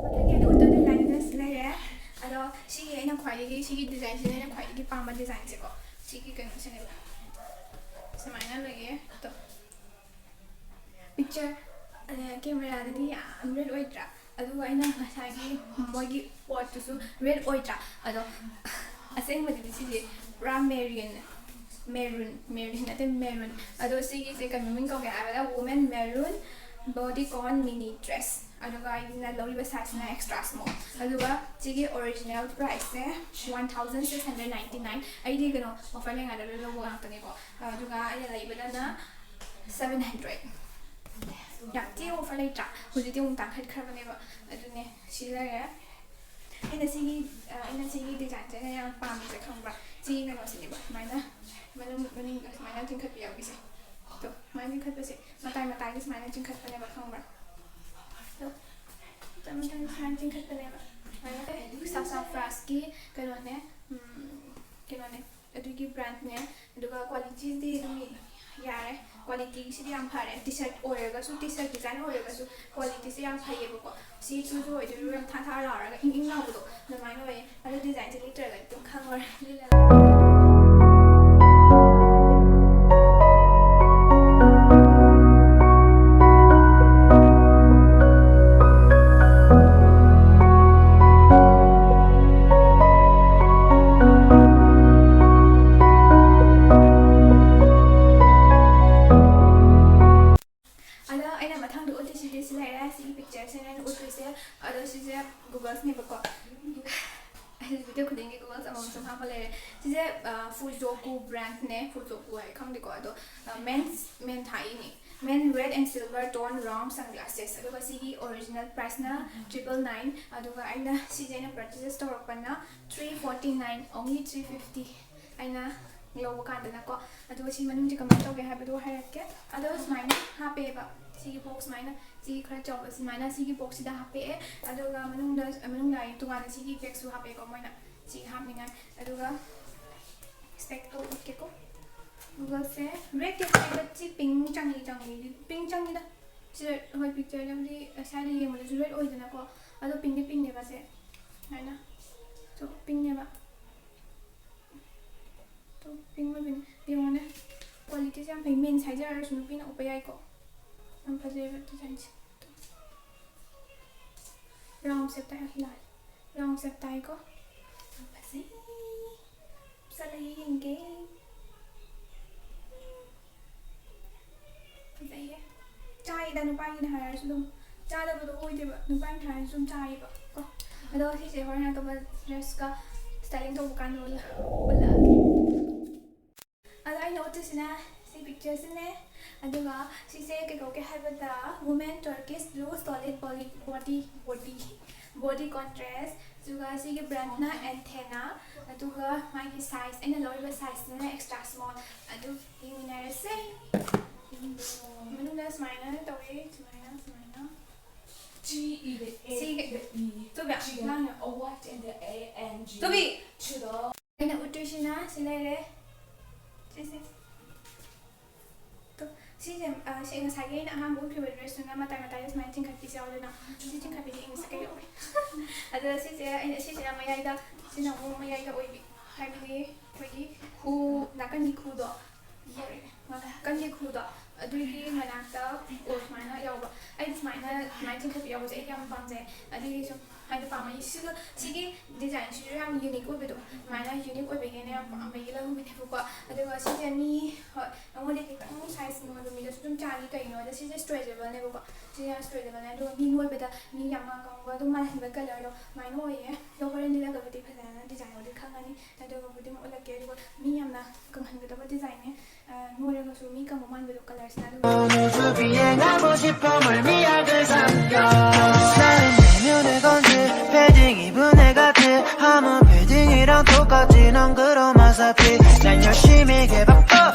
ꯃꯊꯪꯒꯤ ꯑꯗꯨ ꯎꯠꯇꯣꯏ ꯗꯤꯖꯥꯏꯟꯗꯨꯅ ꯁꯤ ꯂꯩꯔꯦ꯫ ꯑꯗꯣ ꯁꯤꯒꯤ ꯑꯩꯅ ꯈ꯭ꯋꯥꯏꯗꯒꯤ, ꯁꯤꯒꯤ ꯗꯤꯖꯥꯏꯟꯁꯤꯅ ꯑꯩꯅ ꯈ꯭ꯋꯥꯏꯗꯒꯤ ꯄꯥꯝꯕ ꯗꯤꯖꯥꯏꯟꯁꯦꯀꯣ꯫ ꯁꯤꯒꯤ ꯀꯩꯅꯣꯁꯤꯅꯦꯕ꯫ ꯁꯨꯃꯥꯏꯅ ꯂꯩꯌꯦ꯫ ꯑꯗꯣ ꯄꯤꯛꯆꯔ, ꯀꯦꯃꯦꯔꯥꯗꯗꯤ ꯌꯥꯝ ꯔꯦꯗ ꯑꯣꯏꯗ꯭ꯔꯥ? ꯑꯗꯨꯒ ꯑꯩꯅ ꯉꯁꯥꯏꯒꯤ ꯃꯣꯏꯒꯤ ꯄꯣꯠꯇꯨꯁꯨ ꯔꯦꯗ ꯑꯣꯏꯗ꯭ꯔꯥ? ꯑꯗꯣ ꯑꯁꯦꯡꯕꯗꯗꯤ ꯁꯤꯁꯦ ꯄꯨꯔꯥ ꯃꯦꯔꯤꯟ, ꯃꯦꯔꯨꯟ, ꯃꯦꯔꯤꯟ ꯅꯠꯇꯦ, ꯃꯦꯔꯨꯟ꯫ ꯑꯗꯣ ꯁꯤꯒꯤꯁꯦ ꯀꯩ ꯃꯃꯤꯡ ꯀꯧꯒꯦ ꯍꯥꯏꯕꯗ Woman Maroon Bodycon Mini Dress꯫ ꯑꯗꯨꯒ ꯑꯩꯅ ꯂꯧꯔꯤꯕ ꯁꯥꯏꯖꯁꯤꯅ ꯑꯦꯛꯁꯇ꯭ꯔꯥ ꯁ꯭ꯃꯣꯜ꯫ ꯑꯗꯨꯒ ꯁꯤꯒꯤ ꯑꯣꯔꯤꯖꯤꯅꯦꯜ ꯄ꯭ꯔꯥꯏꯁꯁꯦ one thousand six hundred ninety nine꯫ ꯑꯩꯗꯤ ꯀꯩꯅꯣ, ꯑꯣꯐꯔ ꯂꯩꯉꯥꯏꯗ ꯂꯣꯏ ꯂꯧꯕ ꯉꯥꯛꯇꯅꯦꯀꯣ꯫ ꯑꯗꯨꯒ ꯑꯩꯅ ꯂꯩꯕꯗꯅ Seven hundred. ꯌꯥꯝ ꯊꯤ ꯑꯣꯐꯔ ꯂꯩꯇ꯭ꯔꯥ? ꯍꯧꯖꯤꯛꯇꯤ ꯑꯃꯨꯛ ꯇꯥꯡꯈꯠꯈ꯭ꯔꯕꯅꯦꯕ꯫ ꯑꯗꯨꯅꯦ ꯁꯤ ꯂꯩꯔꯦ꯫ ꯑꯩꯅ ꯁꯤꯒꯤ ꯑ, ꯑꯩꯅ ꯁꯤꯒꯤ ꯗꯤꯖꯥꯏꯟꯁꯦ ꯑꯩꯅ ꯌꯥꯝ ꯄꯥꯝꯃꯤꯁꯦ ꯈꯪꯕ꯭ꯔꯥ? ꯁꯤꯒꯤ ꯀꯩꯅꯣꯁꯤꯅꯦꯕ, ꯁꯨꯃꯥꯏꯅ ꯃꯅꯨꯡ ꯃꯅꯤꯡꯗ ꯁꯨꯃꯥꯏꯅ ꯆꯤꯡꯈꯠꯄ ꯌꯥꯎꯕꯤꯁꯦ꯫ ꯑꯗꯣ ꯁꯨꯃꯥꯏꯅ ꯆꯤꯡꯈꯠꯄꯁꯦ ꯃꯇꯥꯏ ꯃꯇꯥꯏꯒꯤ ꯁꯨꯃꯥꯏꯅ ꯆꯤꯡꯈꯠꯄꯅꯦꯕ ꯈꯪꯕ꯭ꯔꯥ? ꯑꯗꯣ ꯃꯇꯥꯏ ꯃꯇꯥꯏꯒꯤ ꯁꯨꯃꯥꯏꯅ ꯆꯤꯡꯈꯠꯄꯅꯦꯕ꯫ ꯁꯨꯃꯥꯏꯅ ꯁꯥꯁꯥꯐ꯭ꯔꯥꯁꯀꯤ ꯀꯩꯅꯣꯅꯦ, ꯎꯝ, ꯀꯩꯅꯣꯅꯦ, ꯑꯗꯨꯒꯤ ꯕ꯭ꯔꯥꯟꯗꯅꯦ꯫ ꯑꯗꯨꯒ ꯀ꯭ꯋꯥꯂꯤꯇꯤꯗꯤ ꯑꯗꯨꯝ ꯌꯥꯔꯦ꯫ ꯀ꯭ꯋꯥꯂꯤꯇꯤꯁꯤꯗꯤ ꯌꯥꯝ ꯐꯔꯦ꯫ ꯇꯤ ꯁꯔꯠ ꯑꯣꯏꯔꯒꯁꯨ, ꯇꯤ ꯁꯔꯠ ꯗꯤꯖꯥꯏꯟ ꯑꯣꯏꯔꯒꯁꯨ ꯀ꯭ꯋꯥꯂꯤꯇꯤꯁꯦ ꯌꯥꯝ ꯐꯩꯌꯦꯕꯀꯣ꯫ ꯁꯤ ꯁꯨꯁꯨ ꯑꯣꯏꯗꯣꯏꯔꯣ, ꯌꯥꯝ ꯊꯥ ꯊꯥ ꯂꯥꯎꯔꯒ ꯏꯪ ꯏꯪ ꯂꯥꯎꯕꯗꯣ ꯑꯗꯨꯃꯥꯏꯅ ꯑꯣꯏꯌꯦ꯫ ꯑꯗꯣ ꯗꯤꯖꯥꯏꯟꯁꯦ ꯂꯤꯠꯇ꯭ꯔꯒꯗꯤ ꯑꯗꯨꯝ ꯈꯪꯉꯔꯣꯏ꯫ ꯂꯤꯠꯂꯒ ꯑꯗꯣ ꯑꯩꯅ ꯃꯊꯪꯗ ꯎꯠꯇꯣꯏꯁꯤꯗꯤ ꯁꯤ ꯂꯩꯔꯦ꯫ ꯁꯤꯒꯤ ꯄꯤꯛꯆꯔꯁꯤꯅ ꯑꯩꯅ ꯎꯠꯇꯣꯏꯁꯦ꯫ ꯑꯗꯣ ꯁꯤꯁꯦ ꯒꯨꯒꯜꯁꯅꯦꯕꯀꯣ꯫ ꯑꯩ ꯚꯤꯗꯤꯑꯣ ꯈꯨꯗꯤꯡꯒꯤ ꯒꯨꯒꯜꯁ ꯑꯃꯃꯝ ꯁꯨꯝ ꯍꯥꯞꯄ ꯂꯩꯔꯦ꯫ ꯁꯤꯁꯦ ꯐꯨꯖꯣꯀꯨ ꯕ꯭ꯔꯥꯟꯗꯅꯦ꯫ ꯐꯨꯖꯣꯀꯨ ꯍꯥꯏ ꯈꯪꯗꯦꯀꯣ꯫ ꯑꯗꯣ ꯃꯦꯟꯁ ꯃꯦꯟ ꯊꯥꯏꯅꯤ꯫ ꯃꯦꯟ red and silver tone round sunglasses꯫ ꯑꯗꯨꯒ ꯁꯤꯒꯤ ꯑꯣꯔꯤꯖꯤꯅꯦꯜ ꯄ꯭ꯔꯥꯏꯁꯅ triple nine꯫ ꯑꯗꯨꯒ ꯑꯩꯅ ꯁꯤꯁꯦ ꯑꯩꯅ purchase ꯇꯧꯔꯛꯄꯅ three forty nine, only three fifty꯫ ꯑꯩꯅ ꯂꯧꯕ ꯀꯥꯟꯗꯅꯀꯣ꯫ ꯑꯗꯨꯒ ꯁꯤ ꯃꯅꯨꯡꯁꯦ ꯀꯃꯥꯏꯅ ꯇꯧꯒꯦ ꯍꯥꯏꯕꯗꯣ ꯍꯥꯏꯔꯛꯀꯦ꯫ ꯑꯗꯣ ꯁꯨꯃꯥꯏꯅ ꯍꯥꯞꯄꯦꯕ꯫ ꯁꯤꯒꯤ ꯕꯣꯛꯁ ꯁꯨꯃꯥꯏꯅ, ꯁꯤ ꯈꯔ ꯆꯥꯎꯕ ꯁꯨꯃꯥꯏꯅ ꯁꯤꯒꯤ ꯕꯣꯛꯁꯁꯤꯗ ꯍꯥꯞꯄꯛꯑꯦ꯫ ꯑꯗꯨꯒ ꯃꯅꯨꯡꯗ, ꯃꯅꯨꯡꯗ ꯑꯩ ꯇꯣꯉꯥꯟꯅ ꯁꯤꯒꯤ ꯕꯦꯒꯁꯨ ꯍꯥꯞꯄꯛꯑꯦꯀꯣ ꯃꯣꯏꯅ꯫ ꯁꯤ ꯍꯥꯞꯅꯤꯡꯉꯥꯏ꯫ ꯑꯗꯨꯒ ꯁ꯭ꯄꯦꯛꯇꯣ ꯎꯠꯀꯦꯀꯣ꯫ ꯒꯨꯒꯜꯁꯦ ꯔꯦꯗ ꯀꯦꯞ ꯍꯥꯏꯕ ꯁꯤ ꯄꯤꯡ ꯆꯪꯉꯤ, ꯆꯪꯉꯤ, ꯄꯤꯡ ꯆꯪꯉꯤꯗ꯫ ꯁꯤꯗ ꯍꯣꯏ ꯄꯤꯛꯆꯔꯗꯕꯨꯗꯤ ꯁ꯭ꯋꯥꯏꯗ ꯌꯦꯡꯕꯗꯁꯨ ꯔꯦꯗ ꯑꯣꯏꯗꯅꯀꯣ꯫ ꯑꯗꯣ ꯄꯤꯡꯗꯤ ꯄꯤꯡꯅꯦꯕ ꯁꯦ꯫ ꯁꯨꯃꯥꯏꯅ꯫ ꯁꯣ ꯄꯤꯡꯅꯦꯕ꯫ ꯇꯣ ꯄꯤꯡ ꯑꯣꯏꯕꯅꯤ꯫ ꯌꯦꯡꯉꯣꯅꯦ꯫ ꯀ꯭ꯋꯥꯂꯤꯇꯤꯁꯦ ꯌꯥꯝ ꯐꯩ꯫ ꯃꯦꯟꯁ ꯍꯥꯏꯖꯔꯁꯨ ꯅꯨꯄꯤꯅ ꯎꯞꯄ ꯌꯥꯏꯀꯣ꯫ ꯌꯥꯝ ꯐꯖꯩꯕ ꯗꯤꯖꯥꯏꯟꯁꯦ꯫ ꯔꯥꯎꯟ ꯁꯦꯞ ꯇꯥꯏ꯫ ꯂꯥꯏ꯫ ꯔꯥꯎꯟ ꯁꯦꯞ ꯇꯥꯏꯀꯣ꯫ ꯌꯥꯝ ꯐꯖꯩ꯫ ꯆꯠꯂꯒ ꯌꯦꯡꯒꯦ꯫ ꯐꯖꯩꯌꯦ꯫ ꯆꯥꯏꯗ ꯅꯨꯄꯥꯒꯤꯅ ꯍꯥꯏꯔꯁꯨ ꯑꯗꯨꯝ꯫ ꯆꯥꯗꯕꯗꯣ ꯑꯣꯏꯗꯦꯕ꯫ ꯅꯨꯄꯥꯒꯤꯅ ꯍꯥꯏꯔꯁꯨ ꯑꯗꯨꯝ ꯆꯥꯏꯌꯦꯕ ꯀꯣ꯫ ꯑꯗꯣ ꯁꯤꯁꯦ ꯍꯣꯔꯦꯟ ꯑꯇꯣꯞꯄ ꯗ꯭ꯔꯦꯁꯀ ꯁ꯭ꯇꯥꯏꯂꯤꯡ ꯇꯧꯕ ꯀꯥꯟꯗ ꯎꯠꯂ-, ꯎꯠꯂꯛꯑꯒꯦ꯫ ꯑꯗꯣ ꯑꯩꯅ ꯎꯠꯇꯣꯏꯁꯤꯅ ꯁꯤ ꯄꯤꯛꯆꯔꯁꯤꯅꯦ꯫ ꯑꯗꯨꯒ ꯁꯤꯁꯦ ꯀꯩ ꯀꯧꯒꯦ ꯍꯥꯏꯕꯗ Women Turkish Blue Solid Body Body Body Body Contrast, ꯑꯗꯨꯒ ꯁꯤꯒꯤ ꯕ꯭ꯔꯥꯟꯗꯅ ꯑꯦꯟꯊꯦꯅꯥ, ꯑꯗꯨꯒ ꯃꯥꯒꯤ ꯁꯥꯏꯖ, ꯑꯩꯅ ꯂꯧꯔꯤꯕ ꯁꯥꯏꯖꯁꯤꯅ extra small꯫ ꯑꯗꯨ ꯌꯦꯡꯃꯤꯟꯅꯔꯁꯦ꯫ ꯃꯅꯨꯡꯗ ꯁꯨꯃꯥꯏꯅ ꯇꯧꯋꯦ, ꯁꯨꯃꯥꯏꯅ ꯁꯨꯃꯥꯏꯅ꯫ ꯁꯤꯒ ꯇꯨꯕꯤ, ꯂꯥꯡꯅꯣ꯫ ꯇꯨꯕꯤ꯫ ꯑꯩꯅ ꯎꯠꯇꯣꯏꯁꯤꯅ ꯁꯤ ꯂꯩꯔꯦ꯫ ꯁꯤꯁꯦ꯫ ꯇꯣ, ꯁꯤꯁꯦ, ꯑ, ꯁꯤ ꯉꯁꯥꯏꯒꯤ ꯑꯩꯅ ꯑꯍꯥꯟꯕ ꯎꯠꯈꯤꯕ ꯗ꯭ꯔꯦꯁꯇꯨꯅ ꯃꯇꯥꯏ ꯃꯇꯥꯏꯗ ꯁꯨꯃꯥꯏꯅ ꯆꯤꯡꯈꯠꯄꯤꯁꯦ ꯌꯥꯎꯗꯅ꯫ ꯁꯤ ꯆꯤꯡꯈꯠꯄꯤꯁꯦ ꯏꯪꯂꯤꯁꯇ ꯀꯩ ꯀꯧꯏ? ꯑꯗꯨꯒ ꯁꯤꯁꯦ ꯑꯩꯅ, ꯁꯤꯁꯤꯅ ꯃꯌꯥꯏꯗ, ꯁꯤꯅ ꯑꯃꯨꯛ ꯃꯌꯥꯏꯗ ꯑꯣꯏꯕꯤ꯫ ꯍꯥꯏꯕꯗꯤ ꯑꯩꯈꯣꯏꯒꯤ ꯈꯨ, ꯅꯥꯀꯟꯒꯤ ꯈꯨꯗꯣ꯫ ꯅꯥꯀꯟꯒꯤ ꯈꯨꯗꯣ꯫ ꯑꯗꯨꯒꯤ ꯃꯅꯥꯛꯇ ꯑꯣ ꯁꯨꯃꯥꯏꯅ ꯌꯥꯎꯕ꯫ ꯑꯩꯗꯤ ꯁꯨꯃꯥꯏꯅ, ꯁꯨꯃꯥꯏꯅ ꯆꯤꯡꯈꯠꯄꯤ ꯌꯥꯎꯕꯁꯦ ꯑꯩꯗꯤ ꯌꯥꯝ ꯄꯥꯝꯖꯩ꯫ ꯑꯗꯨꯒꯤ ꯁꯨꯝ ꯍꯥꯏꯗꯤ ꯄꯥꯝꯃꯛꯏ꯫ ꯁꯤꯒ, ꯁꯤꯒꯤ ꯗꯤꯖꯥꯏꯟꯁꯤꯁꯨ ꯌꯥꯝ ꯌꯨꯅꯤꯛ ꯑꯣꯏꯕꯗꯣ꯫ ꯑꯗꯨꯃꯥꯏꯅ ꯌꯨꯅꯤꯛ ꯑꯣꯏꯕꯒꯤꯅꯦ ꯌꯥꯝ ꯄꯥꯝꯕꯒꯤ ꯂꯧꯔꯨꯕꯅꯦꯕꯀꯣ꯫ ꯑꯗꯨꯒ ꯁꯤꯁꯦ ꯃꯤ, ꯍꯣꯏ, ꯑꯩꯉꯣꯟꯗ ꯈꯤꯇꯪ ꯁꯥꯏꯖ ꯅꯣꯏꯕ ꯃꯤꯗꯁꯨ ꯑꯗꯨꯝ ꯆꯥꯅꯤ꯫ ꯀꯩꯒꯤꯅꯣꯗ ꯁꯤꯁꯦ stretchable ꯅꯦꯕꯀꯣ꯫ ꯁꯤꯁꯦ stretchable ꯅꯦ꯫ ꯑꯗꯨꯒ ꯃꯤ ꯅꯣꯏꯕꯗ ꯃꯤ ꯌꯥꯝ ꯉꯥꯡ ꯀꯥꯡꯕ ꯑꯗꯨꯝ ꯃꯥꯟꯍꯟꯕ colour ꯗꯣ ꯑꯗꯨꯃꯥꯏꯅ ꯑꯣꯏꯌꯦ꯫ ꯑꯗꯣ ꯍꯣꯔꯦꯟ ꯂꯤꯠꯂꯒꯕꯨꯗꯤ ꯐꯖꯅ ꯗꯤꯖꯥꯏꯟꯕꯨꯗꯤ ꯈꯪꯉꯅꯤ꯫ ꯑꯗꯨꯒꯕꯨꯗꯤ ꯑꯃꯨꯛ ꯎꯠꯂꯛꯀꯦ꯫ ꯑꯗꯨꯒ ꯃꯤ ꯌꯥꯝꯅ ꯀꯪꯍꯟꯒꯗꯕ ꯗꯤꯖꯥꯏꯟꯅꯦ꯫ ꯑ, ꯅꯣꯏꯔꯒꯁꯨ ꯃꯤ ꯀꯪꯕ ꯃꯥꯟꯕꯗꯣ colour ꯁꯤꯅ ꯑꯗꯨꯝ꯫ 오늘 주 비행하고 싶어 멀미약을 삼켜 나는 내 눈에 건지 패딩 입은 애 같아 아무 패딩이랑 똑같이 넌 그런 마사피 난 열심히 개바꿔.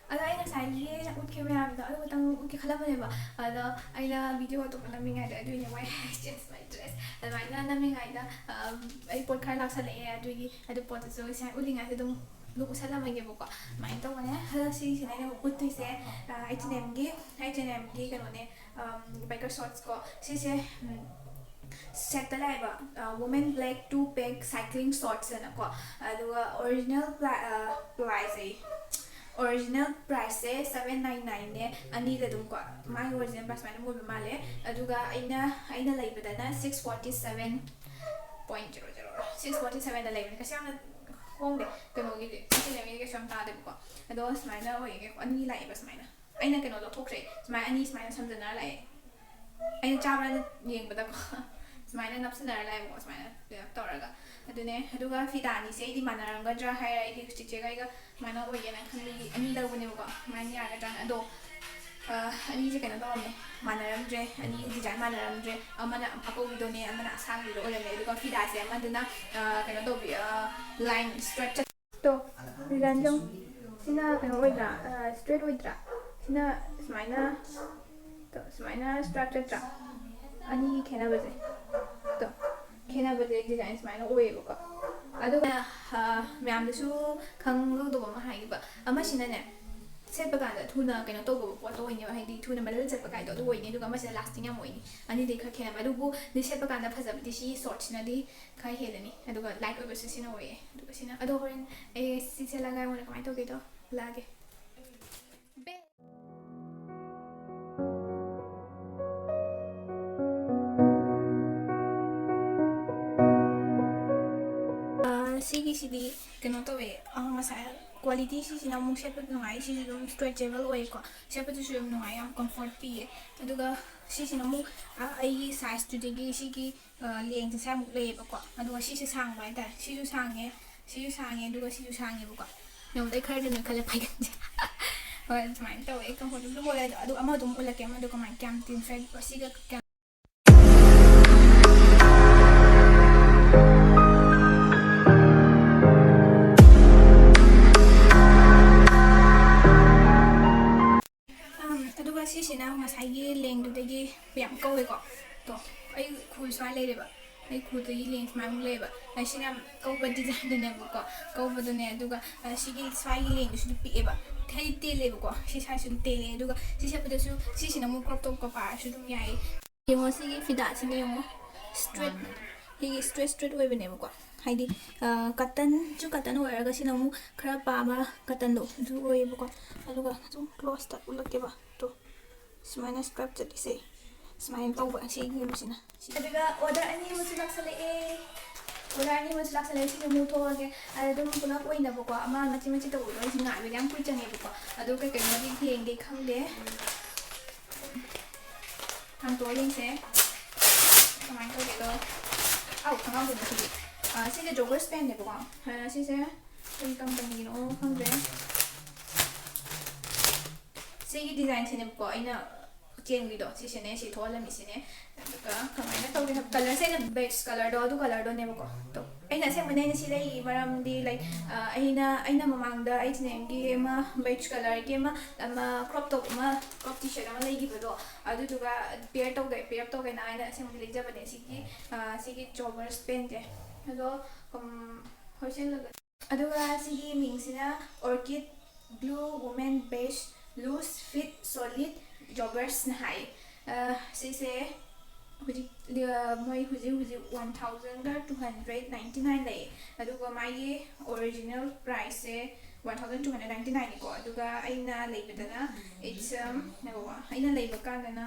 ꯑꯗꯣ ꯑꯩ ꯉꯁꯥꯏꯒꯤ ꯎꯠꯈꯤꯕ ꯃꯌꯥꯝꯗꯣ ꯑꯗꯨ ꯈꯛꯇꯪ ꯎꯠꯀꯦ ꯈꯜꯂꯝꯕꯅꯦꯕ꯫ ꯑꯗꯣ ꯑꯩꯅ video ꯑꯇꯣꯞꯄ ꯅꯝꯃꯤꯉꯩꯗ, ꯑꯗꯨꯏꯅꯦ, why I changed my dress꯫ ꯑꯗꯨꯃꯥꯏꯅ ꯅꯝꯃꯤꯉꯩꯗ, ꯑꯝ, ꯑꯩ ꯄꯣꯠ ꯈꯔ ꯂꯥꯛꯁꯜꯂꯛꯑꯦ꯫ ꯑꯗꯨꯒꯤ ꯑꯗꯨ ꯄꯣꯠꯇꯨꯁꯨ ꯉꯁꯥꯏ ꯎꯠꯂꯤꯉꯩꯗ ꯑꯗꯨꯝ ꯎꯠꯁꯜꯂꯝꯃꯒꯦꯕꯀꯣ꯫ ꯑꯗꯨꯃꯥꯏꯅ ꯇꯧꯕꯅꯦ꯫ ꯑꯗꯣ ꯁꯤꯁꯤꯅ ꯑꯩꯅ ꯎꯠꯇꯣꯏꯁꯦ, ꯑ, H and M ꯒꯤ, H and M ꯒꯤ ꯀꯩꯅꯣꯅꯦ, ꯑꯝ, biker shorts ꯀꯣ꯫ ꯁꯤꯁꯦ, ꯎꯝ, set ꯇ ꯂꯥꯛꯑꯦꯕ, ꯑ, Women Black two Pack Cycling Shorts ꯍꯥꯏꯅꯀꯣ꯫ ꯑꯗꯨꯒ original pla-, ꯑ, price ꯑꯌꯦ꯫ Original price ꯁꯦ seven nine nine ꯅꯦ, ꯑꯅꯤꯗ ꯑꯗꯨꯝ ꯀꯣ꯫ ꯃꯥꯒꯤ original price ꯁꯨꯃꯥꯏꯅ ꯑꯗꯨꯝ ꯑꯣꯏꯕ ꯃꯥꯜꯂꯦ꯫ ꯑꯗꯨꯒ ꯑꯩꯅ, ꯑꯩꯅ ꯂꯩꯕꯗꯅ six forty seven point zero zero, six forty seven ꯗ ꯂꯩꯕꯅꯦ꯫ ꯀꯩꯁꯨ ꯌꯥꯝꯅ ꯍꯣꯡꯗꯦ꯫ ꯀꯩꯅꯣꯒꯤꯗꯤ, H and M ꯒꯤꯗꯤ ꯀꯩꯁꯨ ꯌꯥꯝ ꯇꯥꯗꯦꯕꯀꯣ꯫ ꯑꯗꯣ ꯁꯨꯃꯥꯏꯅ ꯑꯣꯏꯌꯦ꯫ ꯑꯅꯤ ꯂꯥꯛꯑꯦꯕ ꯁꯨꯃꯥꯏꯅ꯫ ꯑꯩꯅ ꯀꯩꯅꯣ ꯂꯧꯊꯣꯛꯈ꯭ꯔꯦ꯫ ꯁꯨꯃꯥꯏꯅ ꯑꯅꯤ ꯁꯨꯃꯥꯏꯅ ꯁꯝꯖꯟꯅꯔ ꯂꯥꯛꯑꯦ꯫ ꯑꯩꯅ ꯆꯥꯕ꯭ꯔꯥꯅ ꯌꯦꯡꯕꯗꯀꯣ, ꯁꯨꯃꯥꯏꯅ ꯅꯞꯁꯤꯟꯅꯔ ꯂꯥꯛꯑꯦꯕꯀꯣ, ꯁꯨꯃꯥꯏꯅ ꯀꯩꯅꯣ ꯇꯧꯔꯒ꯫ ꯑꯗꯨꯅꯦ꯫ ꯑꯗꯨꯒ ꯐꯤꯗꯥ ꯑꯅꯤꯁꯦ ꯑꯩꯗꯤ ꯃꯥꯟꯅꯔꯝꯒꯗ꯭ꯔꯥ ꯍꯥꯏꯔ, ꯑꯩꯗꯤ ꯆꯤꯆꯦꯒ ꯑꯩꯒ ꯁꯨꯃꯥꯏꯅ ꯑꯣꯏꯒꯦꯅ ꯈꯟꯕꯒꯤ ꯑꯅꯤ ꯂꯧꯕꯅꯦꯕꯀꯣ꯫ ꯁꯨꯃꯥꯏꯅ ꯌꯥꯒꯗ꯭ꯔꯥꯅ꯫ ꯑꯗꯣ ꯑꯅꯤꯁꯦ ꯀꯩꯅꯣ ꯇꯧꯔꯝꯃꯦ, ꯃꯥꯟꯅꯔꯝꯗ꯭ꯔꯦ꯫ ꯑꯅꯤ ꯗꯤꯖꯥꯏꯟ ꯃꯥꯟꯅꯔꯝꯗ꯭ꯔꯦ꯫ ꯑꯃꯅ ꯑꯀꯧꯕꯤꯗꯣꯅꯦ, ꯑꯃꯅ ꯑꯁꯥꯡꯕꯤꯗꯣ ꯑꯣꯏꯔꯝꯃꯦ꯫ ꯑꯗꯨꯒ ꯐꯤꯗꯥꯁꯦ ꯑꯃꯗꯨꯅ ꯀꯩꯅꯣ ꯇꯧꯕꯤ, ꯂꯥꯏꯟ ꯁ꯭ꯇ꯭ꯔꯦꯠ ꯆꯠ ꯇꯣ, ꯗꯤꯖꯥꯏꯟ ꯌꯦꯡꯉꯣ꯫ ꯁꯤꯅ ꯀꯩꯅꯣ ꯑꯣꯏꯗ꯭ꯔꯥ? ꯁ꯭ꯇ꯭ꯔꯦꯠ ꯑꯣꯏꯗ꯭ꯔꯥ? ꯁꯤꯅ ꯁꯨꯃꯥꯏꯅ, ꯇꯣ, ꯁꯨꯃꯥꯏꯅ ꯁ꯭ꯇ꯭ꯔꯥꯏꯞ ꯆꯠꯇ꯭ꯔꯥ? ꯑꯅꯤꯒꯤ ꯈꯦꯠꯅꯕꯁꯦ꯫ ꯇꯣ, ꯈꯦꯠꯅꯕꯁꯦ ꯗꯤꯖꯥꯏꯟ ꯁꯨꯃꯥꯏꯅ ꯑꯣꯏꯌꯦꯕꯀꯣ꯫ ꯑꯗꯨꯒ ꯃꯌꯥꯝꯗꯁꯨ ꯈꯪꯍꯧꯗꯕ ꯑꯃ ꯍꯥꯏꯒꯦꯕ꯫ ꯑꯃꯁꯤꯅꯅꯦ, ꯁꯦꯠꯄ ꯀꯥꯟꯗ ꯊꯨꯅ ꯀꯩꯅꯣ ꯇꯧꯗꯕ ꯄꯣꯠꯇꯣ ꯑꯣꯏꯅꯦꯕ, ꯍꯥꯏꯗꯤ ꯊꯨꯅ ꯃꯔꯤꯜ ꯆꯠꯄ ꯀꯥꯏꯗꯣ ꯑꯗꯨ ꯑꯣꯏꯅꯤ꯫ ꯑꯗꯨꯒ ꯑꯃꯁꯤꯅ ꯂꯥꯁꯇꯤꯡ ꯌꯥꯝ ꯑꯣꯏꯅꯤ꯫ ꯑꯅꯤꯗꯤ ꯈꯔ ꯈꯦꯠꯅꯕ꯫ ꯑꯗꯨꯕꯨ ꯅꯣꯏ ꯁꯦꯠꯄ ꯀꯥꯟꯗ ꯐꯖꯕꯗꯤ ꯁꯤ ꯁꯣꯔꯠꯁꯤꯅꯗꯤ ꯈꯔ ꯍꯦꯜꯂꯅꯤ꯫ ꯑꯗꯨꯒ ꯂꯥꯏꯠ ꯑꯣꯏꯕꯁꯨ ꯁꯤꯅ ꯑꯣꯏꯌꯦ꯫ ꯑꯗꯨꯒ ꯁꯤꯅ, ꯑꯗꯣ ꯍꯣꯔꯦꯟ ꯑꯩ ꯁꯤ ꯁꯦꯠꯂꯒ ꯑꯩꯉꯣꯟꯗ ꯀꯃꯥꯏꯅ ꯇꯧꯒꯦꯗꯣ ꯎꯠꯂꯛꯑꯒꯦ꯫ ꯁꯤꯒꯤꯁꯤꯗꯤ ꯀꯩꯅꯣ ꯇꯧꯋꯦ, ꯉꯁꯥꯏ ꯀ꯭ꯋꯥꯂꯤꯇꯤ ꯁꯤꯁꯤꯅ ꯑꯃꯨꯛ ꯁꯦꯠꯄ ꯅꯨꯡꯉꯥꯏ꯫ ꯁꯤꯁꯨ ꯑꯗꯨꯝ ꯁ꯭ꯇ꯭ꯔꯦꯆꯦꯕꯜ ꯑꯣꯏꯌꯦꯀꯣ, ꯁꯦꯠꯄꯗꯨꯁꯨ ꯌꯥꯝ ꯅꯨꯡꯉꯥꯏ, ꯌꯥꯝ ꯀꯝꯐꯣꯔꯠ ꯄꯤꯌꯦ꯫ ꯑꯗꯨꯒ ꯁꯤꯁꯤꯅ ꯑꯃꯨꯛ ꯑꯩꯒꯤ ꯁꯥꯏꯖꯇꯨꯗꯒꯤ ꯁꯤꯒꯤ ꯂꯦꯡꯁꯦ ꯁ꯭ꯋꯥꯏꯃꯨꯛ ꯂꯩꯌꯦꯕꯀꯣ꯫ ꯑꯗꯨꯒ ꯁꯤꯁꯦ ꯁꯥꯡꯕ ꯍꯥꯏꯇꯥꯔꯦ, ꯁꯤꯁꯨ ꯁꯥꯡꯉꯦ, ꯁꯤꯁꯨ ꯁꯥꯡꯉꯦ, ꯑꯗꯨꯒ ꯁꯤꯁꯨ ꯁꯥꯡꯉꯦꯕꯀꯣ꯫ ꯌꯦꯡꯉꯨꯗ, ꯑꯩ ꯈꯔꯗꯤ ꯅꯣꯏꯈꯠꯂꯦ ꯐꯩꯒꯟꯁꯦ꯫ ꯍꯣꯏ, ꯑꯗꯨꯃꯥꯏꯅ ꯇꯧꯋꯦ꯫ ꯑꯩ ꯀꯝꯐꯣꯔꯇꯦꯕꯜ ꯑꯣꯏ꯫ ꯑꯗꯣ ꯑꯗꯨ ꯑꯃ ꯑꯗꯨꯝ ꯎꯠꯂꯛꯀꯦ, ꯑꯃꯗꯣ ꯀꯃꯥꯏꯅ, ꯀꯌꯥꯝ ꯇꯤꯟ ꯐꯦꯠ ꯑꯁꯤꯒ ꯀꯌꯥꯝ ꯑꯗꯨꯒ ꯁꯤꯁꯤꯅ ꯉꯁꯥꯏꯒꯤ ꯂꯦꯡꯗꯨꯗꯒꯤ ꯌꯥꯝ ꯀꯧꯋꯦꯀꯣ꯫ ꯇꯣ, ꯑꯩ ꯈꯨꯜ ꯁ꯭ꯋꯥꯏ ꯂꯩꯔꯦꯕ꯫ ꯑꯩ ꯈꯨꯜꯗꯒꯤ ꯂꯦꯡ ꯁꯨꯃꯥꯏꯅ ꯂꯩꯌꯦꯕ꯫ ꯑꯩ ꯁꯤꯅ ꯌꯥꯝ ꯀꯧꯕ ꯗꯤꯖꯥꯏꯟꯗꯨꯅꯦꯕꯀꯣ꯫ ꯀꯧꯕꯗꯨꯅꯦ꯫ ꯑꯗꯨꯒ ꯁꯤꯒꯤ ꯁ꯭ꯋꯥꯏꯒꯤ ꯂꯦꯡꯗꯨꯁꯨ ꯑꯗꯨꯝ ꯄꯤꯛꯑꯦꯕ꯫ ꯍꯥꯏꯗꯤ ꯇꯦꯜꯂꯦꯕꯀꯣ꯫ ꯁꯤ ꯁ꯭ꯋꯥꯏꯁꯨ ꯑꯗꯨꯝ ꯇꯦꯜꯂꯦ꯫ ꯑꯗꯨꯒ ꯁꯤ ꯁꯦꯠꯄꯗꯁꯨ ꯁꯤꯁꯤꯅ ꯑꯃꯨꯛ ꯀ꯭ꯔꯣꯞ ꯇꯣꯞꯀ ꯄꯥꯔꯁꯨ ꯑꯗꯨꯝ ꯌꯥꯏꯌꯦ꯫ ꯌꯦꯡꯉꯣ, ꯁꯤꯒꯤ ꯐꯤꯗꯥꯁꯤꯅ ꯌꯦꯡꯉꯣ꯫ ꯁ꯭ꯇ꯭ꯔꯦꯠ, ꯁꯤꯒꯤ ꯁ꯭ꯇ꯭ꯔꯦꯠ ꯁ꯭ꯇ꯭ꯔꯦꯠ ꯑꯣꯏꯕꯅꯦꯕꯀꯣ꯫ ꯍꯥꯏꯗꯤ ꯀꯇꯟꯁꯨ ꯀꯇꯟ ꯑꯣꯏꯔꯒ ꯁꯤꯅ ꯑꯃꯨꯛ ꯈꯔ ꯄꯥꯕ ꯀꯇꯟꯗꯣ ꯑꯗꯨ ꯑꯣꯏꯌꯦꯕꯀꯣ꯫ ꯑꯗꯨꯒ ꯁꯨꯝ ꯀ꯭ꯂꯣꯁꯇ ꯎꯠꯂꯛꯀꯦꯕ꯫ ꯇꯣ, ꯁꯨꯃꯥꯏꯅ ꯁ꯭ꯀ꯭ꯔꯞ ꯆꯠꯂꯤꯁꯦ꯫ ꯁꯨꯃꯥꯏꯅ ꯇꯧꯕ ꯁꯤꯒꯤ ꯌꯨꯝꯁꯤꯅ꯫ ꯑꯗꯨꯒ ꯑꯣꯔꯗꯔ ꯑꯅꯤ ꯑꯃꯁꯨ ꯂꯥꯛꯁꯜꯂꯛꯑꯦ꯫ ꯑꯣꯔꯗꯔ ꯑꯅꯤ ꯑꯃꯁꯨ ꯂꯥꯛꯁꯜꯂꯛꯑꯦ꯫ ꯁꯤꯁꯨ ꯃꯨꯊꯣꯛꯑꯒꯦ꯫ ꯑꯗꯨꯝ ꯄꯨꯂꯞ ꯑꯣꯏꯅꯕꯀꯣ꯫ ꯑꯃ ꯃꯆꯤꯠ ꯃꯆꯤꯠ ꯇꯧꯕꯗꯣ ꯑꯩꯁꯦ ꯉꯥꯏꯕꯗ ꯌꯥꯝ ꯀꯨꯏ ꯆꯪꯉꯦꯕꯀꯣ꯫ ꯑꯗꯣ ꯀꯩ ꯀꯩꯅꯣꯗꯤ ꯌꯦꯡꯒꯦ ꯈꯪꯗꯦ꯫ ꯍꯥꯡꯇꯣꯛꯑ ꯌꯦꯡꯁꯦ꯫ ꯀꯃꯥꯏꯅ ꯇꯧꯒꯦꯗꯣ꯫ ꯑꯧ, ꯈꯪꯍꯧꯗꯦ ꯁꯤꯗꯤ꯫ ꯑ, ꯁꯤꯁꯦ ꯖꯣꯒꯔꯁ ꯄꯦꯟꯅꯦꯕꯀꯣ꯫ ꯑ, ꯁꯤꯁꯦ ꯀꯔꯤ ꯀꯝꯄꯅꯤꯒꯤꯅꯣ ꯈꯪꯗ꯭ꯔꯦ꯫ ꯁꯤꯒꯤ ꯗꯤꯖꯥꯏꯟꯁꯤꯅꯦꯕꯀꯣ ꯑꯩꯅ ꯆꯦꯟꯕꯤꯗꯣ, ꯁꯤꯁꯤꯅꯦ, ꯁꯤ ꯊꯣꯛꯍꯜꯂꯝꯃꯤꯁꯤꯅꯦ꯫ ꯑꯗꯨꯒ ꯀꯃꯥꯏꯅ ꯇꯧꯒꯦ ꯍꯥꯏꯕ, ꯀꯂꯔꯁꯦ ꯑꯩꯅ ꯕꯦꯖ ꯀꯂꯔꯗꯣ, ꯑꯗꯨ ꯀꯂꯔꯗꯣꯅꯦꯕꯀꯣ꯫ ꯑꯗꯣ ꯑꯩꯅ ꯑꯁꯦꯡꯕꯅꯦ ꯑꯩꯅ ꯁꯤ ꯂꯩꯔꯤ ꯃꯔꯝꯗꯤ, ꯂꯥꯏꯛ, ꯑꯩꯅ ꯑꯩꯅ ꯃꯃꯥꯡꯗ ꯑꯩꯆ ꯑꯦꯟ ꯑꯦꯝꯒꯤ ꯑꯃ ꯕꯦꯖ ꯀꯂꯔꯒꯤ ꯑꯃ ꯑꯃ ꯀ꯭ꯔꯣꯞ ꯇꯣꯞ ꯑꯃ, ꯀ꯭ꯔꯣꯞ ꯇꯤ ꯁꯔꯠ ꯑꯃ ꯂꯩꯈꯤꯕꯗꯣ, ꯑꯗꯨꯗꯨꯒ ꯄꯦꯌꯔ ꯇꯧꯒꯦ ꯄꯦꯌꯔ ꯇꯧꯒꯦꯅ ꯑꯩꯅ ꯑꯁꯦꯡꯕꯗꯤ ꯂꯩꯖꯕꯅꯦ ꯁꯤꯒꯤ, ꯁꯤꯒꯤ ꯖꯣꯒꯔꯁ ꯄꯦꯟꯁꯦ꯫ ꯑꯗꯣ ꯍꯣꯏꯁꯦꯜ ꯑꯗꯨꯒ ꯁꯤꯒꯤ ꯃꯤꯡꯁꯤꯅ Orchid Blue Women Beige Loose Fit Solid Joggers ꯅ ꯍꯥꯏ꯫ ꯑ, ꯁꯤꯁꯦ ꯍꯧꯖꯤꯛ, ꯑ, ꯃꯣꯏ ꯍꯧꯖꯤꯛ ꯍꯧꯖꯤꯛ ꯋꯥꯟ ꯊꯥꯎꯖꯟꯒ ꯇꯨ ꯍꯟꯗ꯭ꯔꯦꯠ ꯅꯥꯏꯟꯇꯤ ꯅꯥꯏꯟ ꯂꯩꯌꯦ꯫ ꯑꯗꯨꯒ ꯃꯥꯒꯤ ꯑꯣꯔꯤꯖꯤꯅꯦꯜ ꯄ꯭ꯔꯥꯏꯁꯁꯦ one thousand two hundred ninety ꯅꯥꯏꯟꯅꯤꯀꯣ꯫ ꯑꯗꯨꯒ ꯑꯩꯅ ꯂꯩꯕꯗꯅ, it's, um, ꯉꯥꯏꯈꯣꯀꯣ, ꯑꯩꯅ ꯂꯩꯕ ꯀꯥꯟꯗꯅ,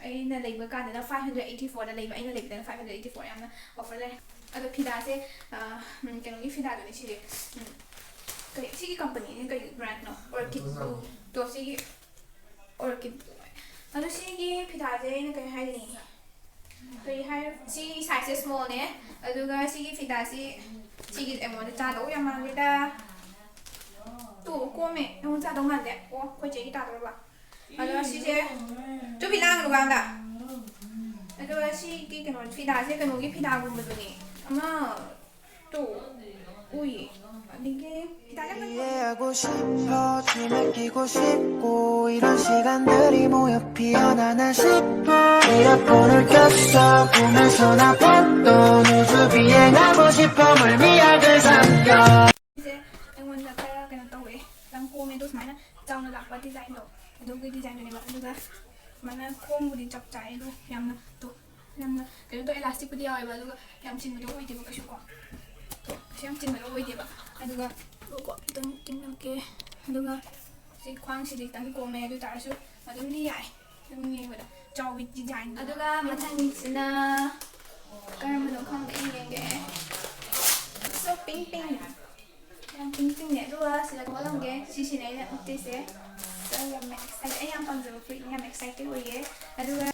ꯑꯩꯅ ꯂꯩꯕ ꯀꯥꯟꯗꯅ ꯐꯥꯏꯚ ꯍꯟꯗ꯭ꯔꯦꯠ ꯑꯩꯠꯇꯤ ꯐꯣꯔꯗ ꯂꯩꯕ, ꯑꯩꯅ ꯂꯩꯕꯗꯅ ꯐꯥꯏꯚ ꯍꯟꯗ꯭ꯔꯦꯠ ꯑꯩꯠꯇꯤ ꯐꯣꯔ, ꯌꯥꯝꯅ ꯑꯣꯐꯔ ꯂꯩ꯫ ꯑꯗꯣ ꯐꯤꯗꯥꯁꯦ, ꯑ, ꯎꯝ, ꯀꯩꯅꯣꯒꯤ ꯐꯤꯗꯥꯗꯨꯅꯦ ꯁꯤꯁꯦ꯫ ꯎꯝ, ꯀꯩ, ꯁꯤꯒꯤ ꯀꯝꯄꯅꯤꯁꯦ ꯀꯩ ꯕ꯭ꯔꯥꯟꯗꯅꯣ? Orchid blue. ꯇꯣ, ꯁꯤꯒꯤ ꯑꯣꯔꯀꯤꯠ ꯕ꯭ꯂꯨ꯫ ꯑꯗꯣ ꯁꯤꯒꯤ ꯐꯤꯗꯥꯁꯦ ꯑꯩꯅ ꯀꯩ ꯍꯥꯏꯅꯤ? ꯀꯩ ꯍꯥꯏ-, ꯁꯤ ꯁꯥꯏꯖꯁꯦ ꯁ꯭ꯃꯣꯜꯅꯦ, ꯑꯗꯨꯒ ꯁꯤꯒꯤ ꯐꯤꯗꯥꯁꯤ, ꯁꯤꯒꯤ ꯑꯩꯉꯣꯟꯗ ꯆꯥꯗꯧ ꯌꯥꯝ ꯃꯥꯜꯂꯦꯗ꯫ ꯇꯨ, ꯀꯣꯝꯃꯦ, ꯑꯩꯉꯣꯟꯗ ꯆꯥꯗꯧ ꯃꯥꯟꯗꯦ꯫ ꯑꯣ, ꯑꯩꯈꯣꯏ ꯆꯦꯒꯤ ꯇꯥꯗꯧꯔꯕ꯫ ꯑꯗꯣ ꯁꯤꯁꯦ ꯇꯨ ꯐꯤ ꯂꯥꯡꯒꯅꯨ ꯀꯥꯡꯗ꯫ ꯑꯗꯨꯒ ꯁꯤꯒꯤ ꯀꯩꯅꯣ ꯐꯤꯗꯥꯁꯦ ꯀꯩꯅꯣꯒꯤ ꯐꯤꯗꯥꯒꯨꯝꯕꯗꯨꯅꯦ꯫ ꯑꯃ ꯇꯨ ꯎꯏ꯫ ꯑꯗꯒꯤ ꯐꯤꯗꯥꯁꯦ ꯌꯥꯝ ꯐꯖꯩ꯫ 이해하고 싶어 침 아끼고 싶고 이런 시간들이 모여 피어나나 싶어 이어폰을 꼈어 꿈에서 나 봤던 우주 비행하고 싶어 물미약을 삼켜 ꯁꯦ ꯑꯩꯉꯣꯟꯗ ꯈꯔ ꯀꯩꯅꯣ ꯇꯧꯋꯦ, ꯈꯤꯇꯪ ꯀꯣꯝꯃꯦ꯫ ꯑꯗꯣ ꯁꯨꯃꯥꯏꯅ ꯆꯥꯎꯅ ꯂꯥꯛꯄ ꯗꯤꯖꯥꯏꯟꯗꯣ, ꯑꯗꯨꯒꯤ ꯗꯤꯖꯥꯏꯟꯗꯨꯅꯦꯕ꯫ ꯑꯗꯨꯒ ꯁꯨꯃꯥꯏꯅ ꯈꯣꯡꯕꯨꯗꯤ ꯆꯞ ꯆꯥꯏ, ꯑꯗꯣ ꯌꯥꯝꯅ ꯇꯣ-, ꯌꯥꯝꯅ ꯀꯩꯅꯣ ꯇꯧꯋꯦ, ꯏꯂꯥꯁꯇꯤꯛꯄꯨꯗꯤ ꯌꯥꯎꯋꯦꯕ, ꯑꯗꯨꯒ ꯌꯥꯝ ꯆꯤꯟꯕꯗꯣ ꯑꯣꯏꯗꯦꯕ ꯀꯩꯁꯨ ꯀꯣ꯫ ꯇꯣ, ꯀꯩꯁꯨ ꯌꯥꯝ ꯆꯤꯟꯕꯗꯣ ꯑꯣꯏꯗꯦꯕ꯫ ꯑꯗꯨꯒ ꯀꯣ, ꯈꯤꯇꯪ ꯆꯤꯡꯅꯝꯒꯦ꯫ ꯑꯗꯨꯒ ꯁꯤ ꯈ꯭ꯋꯥꯡꯁꯤꯗꯤ ꯈꯤꯇꯪ ꯀꯣꯝꯃꯦ, ꯑꯗꯨ ꯑꯣꯏ ꯇꯥꯔꯁꯨ ꯑꯗꯨꯝꯗꯤ ꯌꯥꯏ꯫ ꯑꯗꯨꯝ ꯌꯦꯡꯕꯗ ꯆꯥꯎꯕꯤ ꯗꯤꯖꯥꯏꯟ꯫ ꯑꯗꯨꯒ ꯃꯊꯪꯒꯤꯁꯤꯅ ꯀꯔꯝꯕꯅꯣ ꯈꯪꯗꯦ, ꯑꯩ ꯌꯦꯡꯒꯦ꯫ ꯁꯣ ꯄꯤꯡ ꯄꯤꯡ꯫ ꯌꯥꯝ ꯄꯤꯡ ꯄꯤꯡꯅꯦ꯫ ꯑꯗꯨꯒ ꯁꯤꯗ ꯊꯣꯛꯍꯜꯂꯝꯒꯦ꯫ ꯁꯤꯁꯤꯅꯦ ꯑꯩꯅ ꯎꯠꯇꯣꯏꯁꯦ꯫ ꯑꯩ ꯌꯥꯝ ꯑꯦꯛꯁꯥꯏꯠ-, ꯑꯩ ꯌꯥꯝ ꯄꯥꯝꯖꯕ ꯐꯨꯔꯤꯠꯅꯤ, ꯌꯥꯝ ꯑꯦꯛꯁꯥꯏꯇꯦꯠ ꯑꯣꯏꯌꯦ꯫ ꯑꯗꯨꯒ,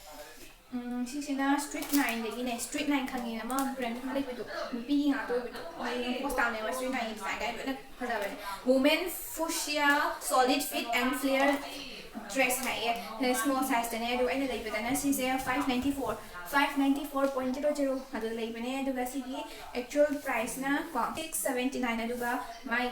ꯎꯝ, ꯁꯤꯁꯤꯅ ꯁ꯭ꯇ꯭ꯔꯤꯠ ꯅꯥꯏꯟꯗꯒꯤꯅꯦ꯫ ꯁ꯭ꯇ꯭ꯔꯤꯠ ꯅꯥꯏꯟ ꯈꯪꯉꯤꯅ, ꯑꯃ ꯕ꯭ꯔꯥꯟ ꯑꯃ ꯂꯩꯕꯗꯣ, ꯅꯨꯄꯤꯒꯤ ꯉꯥꯛꯇ ꯑꯣꯏꯕꯗꯣ꯫ ꯃꯣꯏ ꯄꯣꯁ ꯇꯥꯕꯅꯦꯕ ꯁ꯭ꯇ꯭ꯔꯤꯠ ꯅꯥꯏꯟꯒꯤ ꯗꯤꯖꯥꯏꯟ ꯀꯥꯏ ꯂꯣꯏꯅ ꯐꯖꯕꯅꯦ꯫ Women fuchsia solid fit and flare Dress ꯍꯥꯏꯌꯦ, ꯁꯤꯅ small size ꯇꯅꯦ꯫ ꯑꯗꯨꯒ ꯑꯩꯅ ꯂꯩꯕꯗꯅ ꯁꯤꯁꯦ five ninety four, five ninety four point zero zero ꯑꯗꯨ ꯂꯩꯕꯅꯦ꯫ ꯑꯗꯨꯒ ꯁꯤꯒꯤ actual price ꯅ ꯀꯣ six seventy nine, ꯑꯗꯨꯒ ꯃꯥꯏ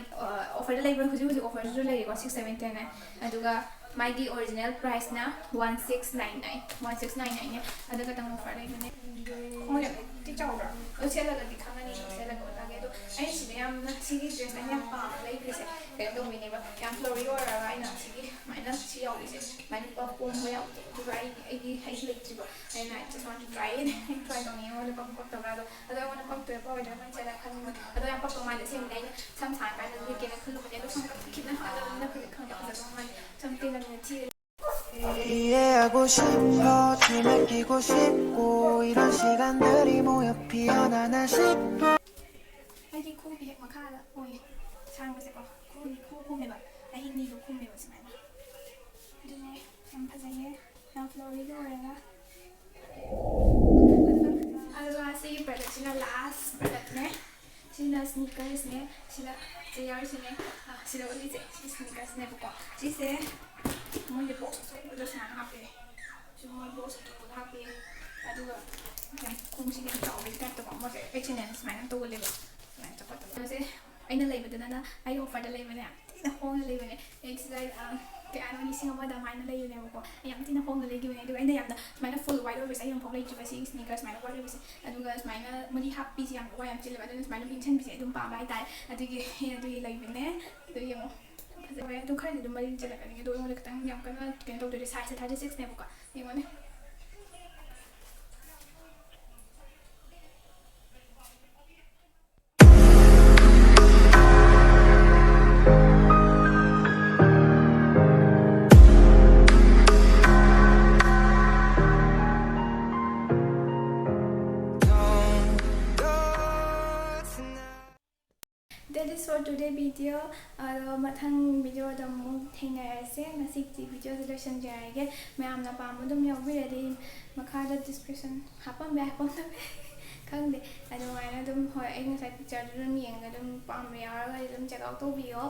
offer ꯗ ꯂꯩꯕ, ꯍꯧꯖꯤꯛ ꯍꯧꯖꯤꯛ offer ꯁꯨ ꯂꯩꯔꯤꯀꯣ, six seventy nine꯫ ꯑꯗꯨꯒ ꯃꯥꯒꯤ original price ꯅ one six nine nine, one six nine nine ꯅꯦ꯫ ꯑꯗꯨ ꯈꯛꯇꯪ offer ꯂꯩꯕꯅꯦ꯫ ꯈꯣꯡꯁꯦ ꯇꯤ ꯆꯥꯎꯕ꯭ꯔꯥ? ꯑꯗꯨ ꯁꯦꯠꯂꯒꯗꯤ ꯈꯪꯉꯅꯤ, ꯁꯦꯠꯂꯒ ꯎꯠꯂꯒꯦ꯫ ꯑꯗꯣ ꯑꯩ ꯁꯤꯗ ꯌꯥꯝꯅ, ꯁꯤꯒꯤ dress ꯑꯩꯅ ꯌꯥꯝ ꯄꯥꯝꯅ ꯂꯩꯈ꯭ꯔꯤꯁꯦ ꯀꯩꯅꯣ ꯇꯧꯕꯤꯅꯦꯕ, ꯌꯥꯝ flowy ꯑꯣꯏꯔꯒ ꯑꯩꯅ ꯁꯤꯒꯤ ꯁꯨꯃꯥꯏꯅ ꯁꯤ ꯌꯥꯎꯔꯤꯁꯦ, ꯁꯨꯃꯥꯏꯅ ꯄꯣꯝꯕ ꯌꯥꯎꯕꯗꯣ꯫ ꯑꯗꯨꯒ ꯑꯩ, ꯑꯩꯒꯤ, ꯑꯩꯒꯤ ꯂꯩꯇ꯭ꯔꯤꯕ꯫ ꯑꯩꯅ I just want to try it꯫ Try ꯇꯧꯅꯤꯡꯉꯦ, ꯑꯩꯉꯣꯟꯗ ꯄꯛꯄ ꯄꯛꯇꯕ꯭ꯔꯥ ꯑꯗꯣ꯫ ꯑꯗꯣ ꯑꯩꯉꯣꯟꯗ ꯄꯛꯇꯣꯏꯔꯥ ꯄꯛꯑꯣꯏꯗꯣꯏꯔꯥ ꯃꯣꯏ ꯆꯦꯜꯂ ꯈꯪꯅꯤꯡꯕ꯫ ꯑꯗꯣ ꯌꯥꯝ ꯄꯛꯄ ꯃꯥꯜꯂꯦ ꯑꯁꯦꯡꯕꯗꯤ꯫ ꯑꯩꯅ ꯁꯝ ꯁꯥꯡꯉꯀꯥꯟꯗ ꯂꯤꯠꯀꯦꯅ ꯈꯜꯂꯨꯕꯅꯦ, ꯑꯗꯣ ꯁꯝ ꯀꯛꯊꯠꯈꯤꯕꯅ ꯐꯗꯕꯅꯤꯅ ꯍꯧꯖꯤꯛ ꯈꯪꯗꯦ ꯐꯖꯗꯧ ꯃꯥꯜꯂꯦ꯫ ꯁꯝ ꯇꯦꯜꯂꯕꯅꯤꯅ ꯊꯤꯔꯦ꯫ 이해하고 싶어. 뒤ܡ기고 싶고. 이런 시간들이 모여 피어나나 싶어. ꯑꯩꯒꯤ ꯈꯨꯒꯤ ꯍꯦꯛ ꯃꯈꯥꯗ ꯑꯣꯏꯌꯦ ꯁꯥꯡꯕꯁꯦꯀꯣ꯫ ꯈꯨꯒꯤ ꯈꯨ ꯈꯨꯝꯃꯦꯕ꯫ ꯑꯩꯒꯤ ꯅꯤꯗꯣ ꯈꯨꯝꯃꯦꯕ ꯁꯨꯃꯥꯏꯅ꯫ ꯑꯗꯨꯅꯦ ꯌꯥꯝ ꯐꯖꯩꯌꯦ꯫ ꯌꯥꯝ flowy ꯒ ꯑꯣꯏꯔꯒ꯫ ꯑꯗꯨꯒ ꯁꯤꯒꯤ product ꯁꯤꯅ last product ꯅꯦ꯫ ꯁꯤꯅ sneakers ꯅꯦ꯫ ꯁꯤꯅ chair ꯁꯤꯅꯦ꯫ ꯑ, ꯁꯤꯗ ꯎꯠꯂꯤꯁꯦ ꯁꯤ sneakers ꯅꯦꯕꯀꯣ꯫ ꯁꯤꯁꯦ ꯃꯣꯏꯒꯤ box ꯑꯆꯧꯕꯗ ꯁꯨꯃꯥꯏꯅ ꯍꯥꯞꯄꯦ꯫ ꯁꯤ ꯃꯣꯏ box ꯑꯆꯧꯕꯗ ꯍꯥꯞꯄꯦ꯫ ꯑꯗꯨꯒ ꯌꯥꯝ ꯈꯣꯡꯁꯤꯗꯤ ꯌꯥꯝ ꯆꯥꯎꯕꯒꯤ type ꯇꯀꯣ꯫ ꯃꯣꯏꯁꯦ H and M ꯁꯨꯃꯥꯏꯅ ꯇꯧꯒꯜꯂꯦꯕ꯫ ꯁꯨꯃꯥꯏꯅ ꯆꯠꯄ ꯇꯧꯕꯁꯦ ꯑꯩꯅ ꯂꯩꯕꯗꯅ ꯑꯩ offer ꯗ ꯂꯩꯕꯅꯦ꯫ ꯊꯤꯅ ꯍꯣꯡꯅ ꯂꯩꯕꯅꯦ꯫ It's like, ꯑ, ꯀꯌꯥꯅꯣ, ꯂꯤꯁꯤꯡ ꯑꯃꯗ ꯑꯗꯨꯃꯥꯏꯅ ꯂꯩꯕꯅꯦꯕꯀꯣ꯫ ꯑꯩ ꯌꯥꯝ ꯊꯤꯅ ꯍꯣꯡꯅ ꯂꯩꯈꯤꯕꯅꯦ꯫ ꯑꯗꯨꯒ ꯑꯩꯅ ꯌꯥꯝꯅ ꯁꯨꯃꯥꯏꯅ full white ꯑꯣꯏꯕꯁꯦ ꯑꯩ ꯑꯃꯨꯛꯐꯥꯎ ꯂꯩꯇ꯭ꯔꯤꯕ, ꯁꯤꯒꯤ sneakers ꯁꯨꯃꯥꯏꯅ white ꯑꯣꯏꯕꯁꯦ꯫ ꯑꯗꯨꯒ ꯁꯨꯃꯥꯏꯅ ꯃꯔꯤ ꯍꯥꯞꯄꯤꯁꯦ ꯌꯥꯝ ꯋꯥ ꯌꯥꯝ ꯆꯤꯜꯂꯦꯕ꯫ ꯑꯗꯨꯅ ꯁꯨꯃꯥꯏꯅ ꯏꯟꯁꯤꯟꯕꯤꯁꯦ ꯑꯩ ꯑꯗꯨꯝ ꯄꯥꯝꯕ ꯍꯥꯏꯇꯥꯔꯦ꯫ ꯑꯗꯨꯒꯤ, ꯑꯗꯨꯒꯤ ꯂꯩꯕꯅꯦ꯫ ꯑꯗꯨ ꯌꯦꯡꯉꯣ꯫ ꯐꯖꯕ ꯑꯗꯨꯝ ꯈꯔꯗꯤ ꯑꯗꯨꯝ ꯃꯔꯤ ꯆꯠꯂꯛꯀꯅꯤ꯫ ꯑꯗꯣ ꯑꯩꯉꯣꯟꯗ ꯈꯤꯇꯪ ꯌꯥꯝ ꯀꯟꯅ ꯀꯩꯅꯣ ꯇꯧꯗꯣꯏꯁꯦ, size ꯁꯦ thirty six ꯅꯦꯕꯀꯣ꯫ ꯌꯦꯡꯉꯣꯅꯦ꯫ That is for today video. ꯑꯗꯣ ꯃꯊꯪ video ꯗ ꯑꯃꯨꯛ ꯊꯦꯡꯅꯔꯁꯦ꯫ ꯉꯁꯤꯒꯤ video ꯁꯦ ꯂꯣꯏꯁꯤꯟꯖꯔꯒꯦ꯫ ꯃꯌꯥꯝꯅ ꯄꯥꯝꯕ ꯑꯗꯨꯝ ꯌꯥꯎꯕꯤꯔꯗꯤ ꯃꯈꯥꯗ description ꯍꯥꯞꯄꯝꯕ ꯌꯥꯏ, ꯍꯥꯞꯄꯝꯗꯕ ꯌꯥꯏ, ꯈꯪꯗꯦ꯫ ꯑꯗꯨꯃꯥꯏꯅ ꯑꯗꯨꯝ, ꯍꯣꯏ, ꯑꯩ ꯉꯁꯥꯏ picture ꯗꯨ ꯑꯗꯨꯝ ꯌꯦꯡꯉꯒ ꯑꯗꯨꯝ ꯄꯥꯝꯕ ꯌꯥꯎꯔꯒꯗꯤ ꯑꯗꯨꯝ check out ꯇꯧꯕꯤꯌꯣ꯫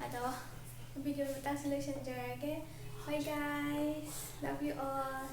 ꯑꯗꯣ video ꯃꯇꯥꯡꯁꯤ ꯂꯣꯏꯁꯤꯟꯖꯔꯒꯦ꯫ Bye guys, love you all.